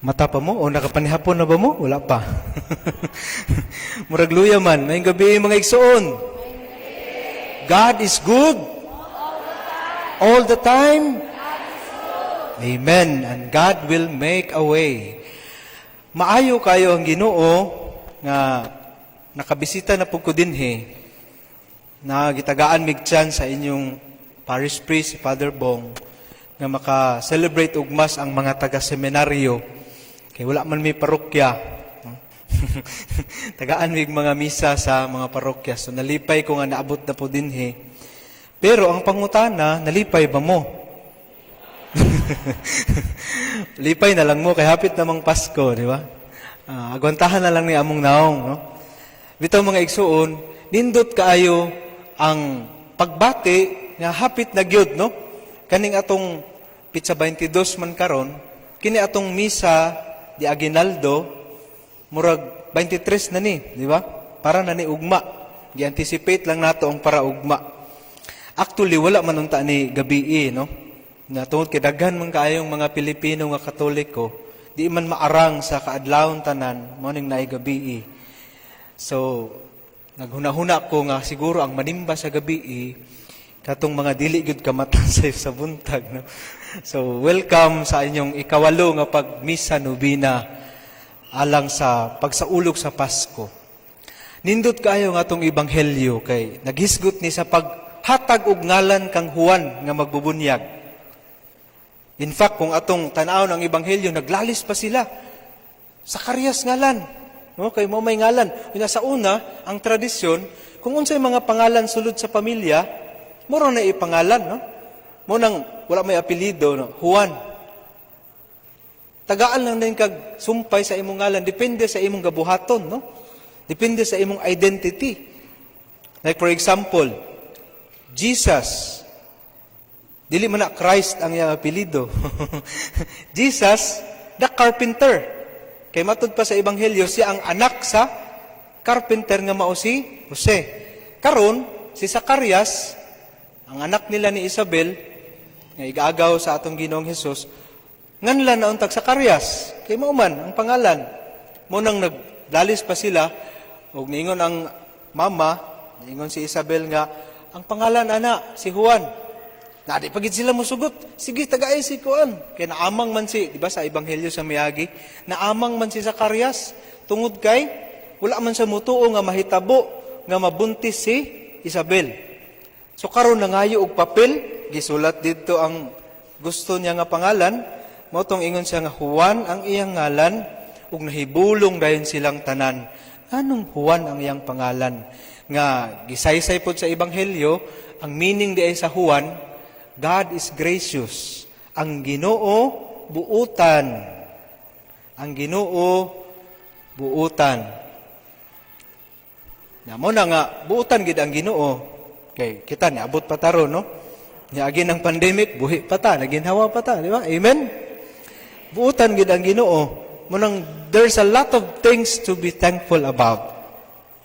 Mata pa mo? O nakapanihapon na ba mo? Wala pa. Murag luya man. Maayong gabii, mga igsoon. God is good. All the time. Amen. And God will make a way. Maayo kaayo ang Ginoo nga nakabisita na pud ko dinhi na gitagaan mig chance sa inyong parish priest, si Father Bong, nga maka-celebrate og Mass ang mga taga-seminaryo kay wala man may parokya, no? Tagaan mig mga misa sa mga parokya. So nalipay ko nga naabot na po dinhi. Pero ang pangutana, nalipay ba mo? Lipay na lang mo kay hapit namang Pasko, di ba? Agwantahan na lang ni among naong, no? Bitaw, mga igsuon, nindot kaayo ang pagbati nga hapit na gyud, no? Kaning atong petsa 22 man karon, kini atong misa di Aguinaldo murag 23 na ni, di ba? Para na ni ugma. Gi-anticipate lang nato ang para ugma. Actually, wala man unta ni gabii, no? Na tungod kay daghan man kaayong mga Pilipino nga Katoliko, di man maarang sa kaadlawon tanan, mao ning naay gabii. So, naghuna-huna ko nga siguro ang manimba sa gabii katong mga dili gyud kamata sa buntag, no? So, welcome sa inyong ikawalo nga pagmisa nobina alang sa pagsaulog sa Pasko. Nindot kaayo nga atong ebanghelyo kay naghisgot ni sa paghatag og ngalan kang Juan nga magbubunyag. In fact, kung atong tan-awon ang ebanghelyo, naglalis pa sila. Zacarias ngalan. No, kay mao may ngalan. Unya sa una, ang tradisyon, kung unsay mga pangalan sulod sa pamilya, mao na ipangalan, no? Mao nang wala may apelyido, no? Juan. Tagaan lang din kag sumpay sa imong ngalan, depende sa imong gabuhaton, no? Depende sa imong identity. Like for example, Jesus. Dili man na Christ ang iyang apelyido. Jesus, the carpenter. Kay matud pa sa ebanghelyo, siya ang anak sa carpenter nga mao si Jose. Karon, si Zacarias, ang anak nila ni Isabel, nga igaagaw sa atong Ginoong Hesus, nganlan na untag Zacarias. Kay mao man ang pangalan. Mao nang naglalis pa sila og niingon ang mama, niingon si Isabel nga ang pangalan ana si Juan. Na di pa gid sila musugot. Sige, tagaay si Juan. Kay naamang man si, di ba sa ebanghelyo sa miagi, naamang man si Zacarias tungod kay wala man sa mutuo nga mahitabo nga mabuntis si Isabel. So karon nangayo og papel, gisulat didto ang gusto niya nga pangalan, mao tong ingon siya nga Juan ang iyang ngalan ug nahibulong dayon silang tanan. Anong Juan ang iyang pangalan? Nga gisaysay pod sa ebanghelyo, ang meaning diay sa Juan, God is gracious. Ang Ginoo buutan. Ang Ginoo buutan. Na mao na nga buutan gid ang Ginoo. Kay kita niabot pa ta ron, no? Niagi ng pandemic, buhi pa ta, naginhawa pa ta, di ba? Amen. Buutan gid ang Ginoo. Mao nang there's a lot of things to be thankful about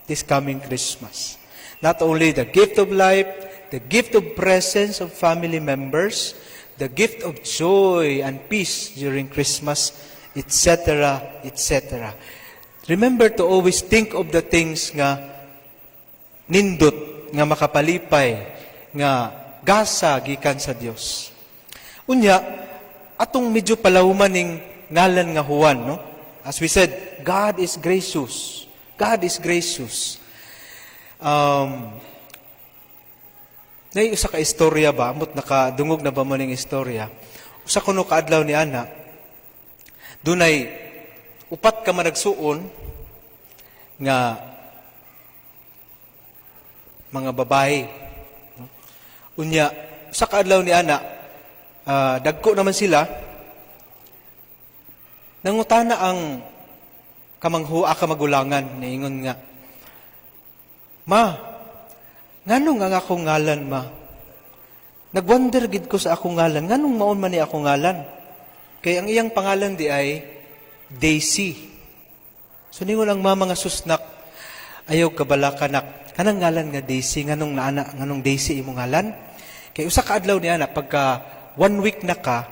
this coming Christmas. Not only the gift of life, the gift of presence of family members, the gift of joy and peace during Christmas, etc., etc. Remember to always think of the things nga nindot, nga makapalipay, nga gasa gikan sa Dios. Unya, atong medyo palawman ning ngalan nga Juan, no? As we said, God is gracious. God is gracious. Nay usa ka istorya ba, amot nakadungog na ba mo ning istorya? Usa kuno ka adlaw ni ana, dunay upat ka managsuon nga mga babae. No? Unya, sa kaadlaw ni ana, dagko naman sila, nangutana ang kamanghua kamagulangan, niingon nga, "Ma, nganong ang akong ngalan, ma? Nagwonder gid ko sa akong ngalan, nganong maon man ni akong ngalan?" Kay ang iyang pangalan di ay Daisy. So ningon ang mama nga, "Sus nak, ayaw kabalaka nak, kanang ngalan nga Daisy, nganong naana, nganong Daisy imong ngalan? Kay usa ka adlaw niya na pagka one week na ka,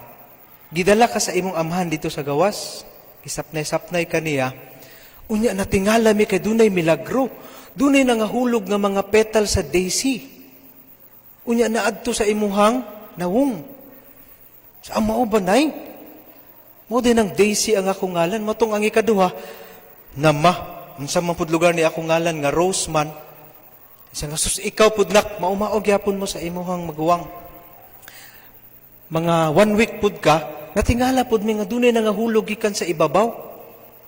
gidala ka sa imong amahan dito sa gawas." Gisapnay-sapnay kaniya. Unya natingala mi kay dunay milagro. Dunay nangahulog nga mga petal sa daisy. Unya naadto sa imuhang nawong. Sa mao ba, Nay? Mao din ang Daisy ang akong ngalan. Mao tong ang ikaduha, nama, unsa man pud lugar ni akong ngalan nga Rose man. Isa nga, sus, ikaw pud, nak, mao-mao gyapon mo sa imuhang maguwang. Mga one week pud ka, natingala pud mi nga dunay nangahulog gikan sa ibabaw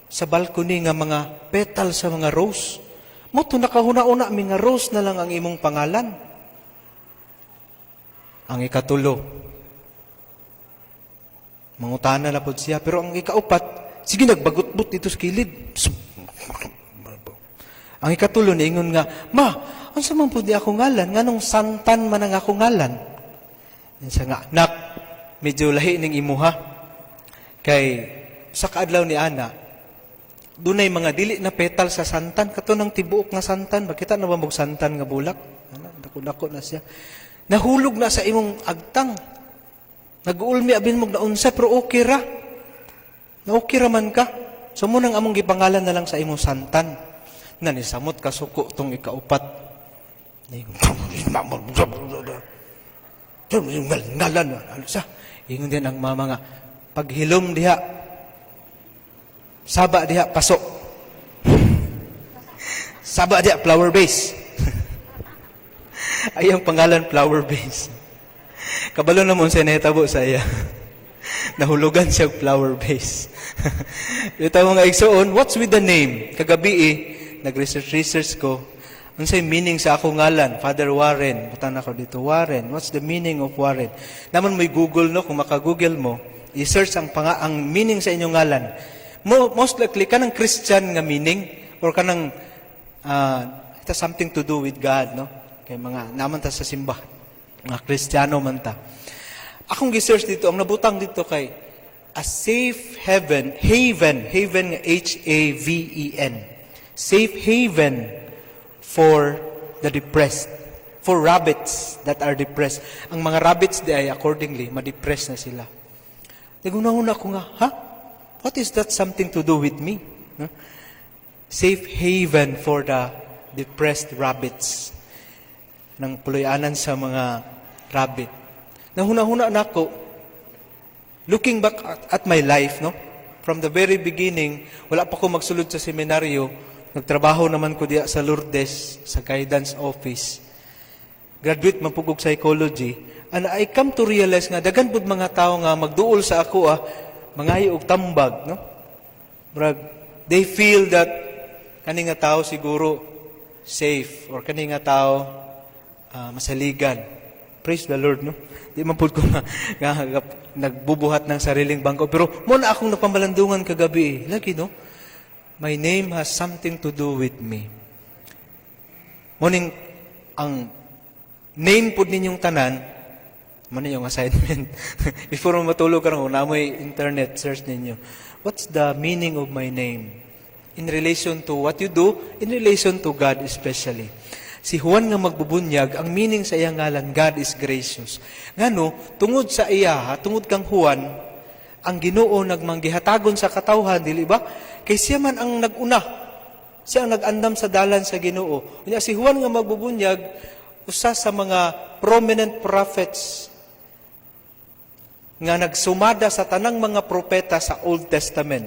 sa balcony nga mga petal sa mga rose. Mao to nakahuna-una mi nga Rose na lang ang imong pangalan. Ang ikatulo, mangutana na pod siya. Pero ang ikaupat, sige nagbagutbut dito sa kilid. Ang ikatulo, niingon nga, "Ma, unsa man pud ni ako ngalan? Nganong Santan man ang ako ngalan?" Yan siya nga, "Nak, medyo lahi ning imuha. Kay sa kaadlaw ni ana, dunay mga dili na petal sa santan, kato ng tibuok nga santan, makita na ba mo santan nga bulak? Ana, dako-dako na siya. Nahulog na sa imong agtang. Nag-uulmi abin mo naunsa, pero okay ra. Na okay ra man ka. So mao nang among gipangalan na lang sa imong Santan." Na nisamot kasuko tong ikaupat. Ngalan, ano sa? Ingon din ang mama nga, "Paghilom diha, saba diha, paso. Saba diha, flower base." Ay, ang pangalan flower base. Kabalo na mo sa nahitabo sa iya. Nahulugan siya og flower base. Ito mga igsoon, what's with the name? Kagabi eh, nag-research research ko. Unsay meaning sa akong ngalan? Father Warren. Butang ako dito, Warren. What's the meaning of Warren? Naman mo'y Google, no? Kung maka-Google mo, i-search ang meaning sa inyong ngalan. Most likely, kanang Christian nga meaning or kanang it has something to do with God, no? Kay mga naman ta sa simba. Mga Kristiyano man ta. Akong gi-search dito, ang nabutang dito kay a safe heaven, haven, haven nga haven. Safe haven for the depressed. For rabbits that are depressed. Ang mga rabbits di ay accordingly, ma-depress na sila. Naghuna-huna ko nga, ha? What is that something to do with me? No? Safe haven for the depressed rabbits. Nang puloy-anan sa mga rabbit. Nahuna-huna nako, looking back at my life, no? From the very beginning, wala pa ko magsulod sa seminaryo, nagtrabaho naman ko diya sa Lourdes, sa guidance office. Graduate man pud og psychology, and I come to realize nga daghan pud mga tao nga magduol sa ako ah, mangayo og tambag, no? Murag they feel that kani nga tao siguro safe or kani nga tao masaligan. Praise the Lord, no? Di man pud ko nga nagbubuhat ng sariling bangko. Pero mao na akong napamalandungan kagabi eh. Lagi, no? My name has something to do with me. Mao ning ang name pud ninyong tanan, mao yung assignment. Before mo matulog karon, kung naa moy internet, search ninyo. What's the meaning of my name? In relation to what you do, in relation to God especially. Si Juan nga magbubunyag, ang meaning sa iyang ngalan, God is gracious. Ngano, tungod sa iya, tungod kang Juan, ang Ginoo nagmanggihatagon sa katawhan, dili ba? Kay siya man ang nag-una. Siya ang nag-andam sa dalan sa Ginoo. Unya si Juan nga magbubunyag, usa sa mga prominent prophets nga nagsumada sa tanang mga propeta sa Old Testament.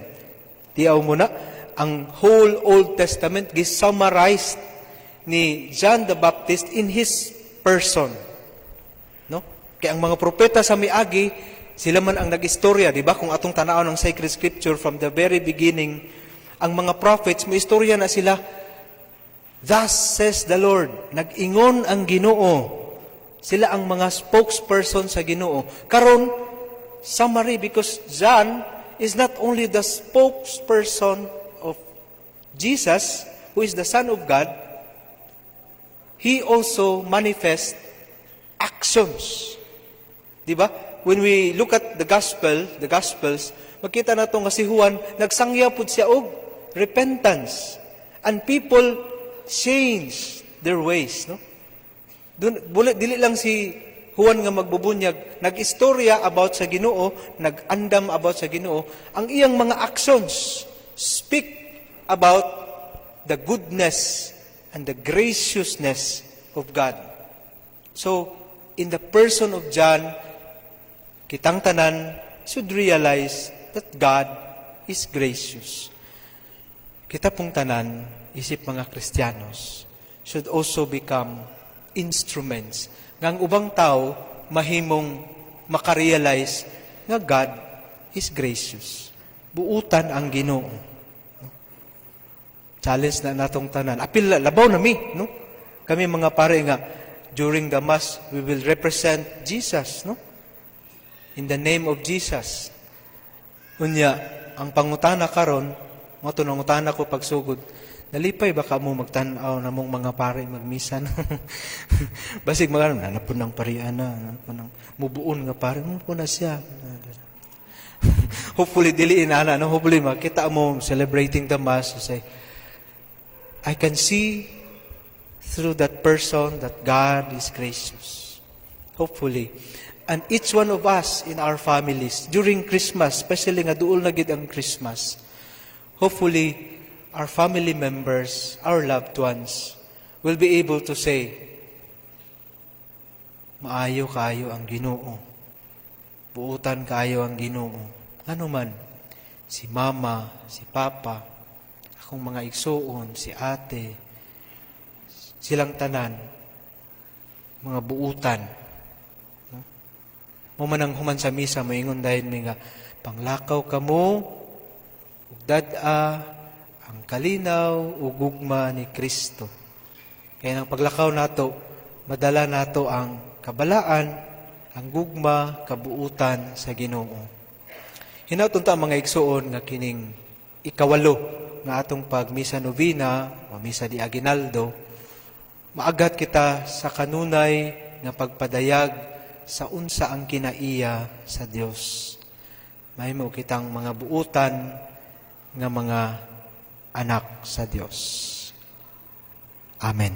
Tiaw mo na, ang whole Old Testament gi-summarized ni John the Baptist in his person. No? Kaya ang mga propeta sa miagi, sila man ang nag-istorya, di ba? Kung atong tanawon ang sacred scripture from the very beginning, ang mga prophets, may istorya na sila. "Thus says the Lord," nag-ingon ang Ginoo. Sila ang mga spokesperson sa Ginoo. Karon, summary, because John is not only the spokesperson of Jesus, who is the Son of God, he also manifests actions. Di ba? When we look at the gospel, the gospels, makita nato nga si Juan nagsangya pud siya og repentance. And people change their ways, no? Dun, dili lang si Juan nga magbubunyag, nag-istorya about sa Ginoo, nag-andam about sa Ginoo, ang iyang mga actions speak about the goodness and the graciousness of God. So, in the person of John, kitang tanan should realize that God is gracious. Kita pong tanan, isip mga Kristiyanos, should also become instruments nga ang ubang tao mahimong makarealize nga God is gracious. Buutan ang Ginoo. Challenge na natong tanan. Apil labaw na mi, no? Kami mga pare nga during the Mass we will represent Jesus, no? In the name of Jesus. Unya, ang pangutana karon, mao to nangutana ko pagsugod, nalipay ba ka mo magtan-aw namong mga pare magmisa? Basig mga naa pud nang parian na, naa pud nang mubuon nga pare, mo po na siya. Hopefully dili inana, no? Hopefully makita mo celebrating the Mass, you say, "I can see through that person that God is gracious." Hopefully. And each one of us in our families, during Christmas, especially nga duol na gid ang Christmas, hopefully, our family members, our loved ones, will be able to say, "Maayo kayo ang Ginoo. Buutan kayo ang Ginoo." Ano man, si mama, si papa, akong mga igsuon, si ate, silang tanan, mga buutan. No? Mao man ang human sa misa, moingon dayon mi nga, "Panglakaw kamo, ug dad-a, ang kalinaw ug gugma ni Kristo." Kaya nang paglakaw nato, madala nato ang kabalaan, ang gugma, kabuutan sa Ginoo. Hinaot unta, mga igsuon, nga kining ikawalo nga atong pagmisa novena o misa de aguinaldo, maagat kita sa kanunay nga pagpadayag sa unsa ang kinaiya sa Dios. Mahimo kitang mga buutan nga mga anak sa Dios. Amen.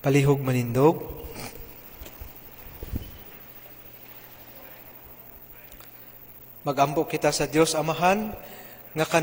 Palihog manindog. Magampo kita sa Dios Amahan nga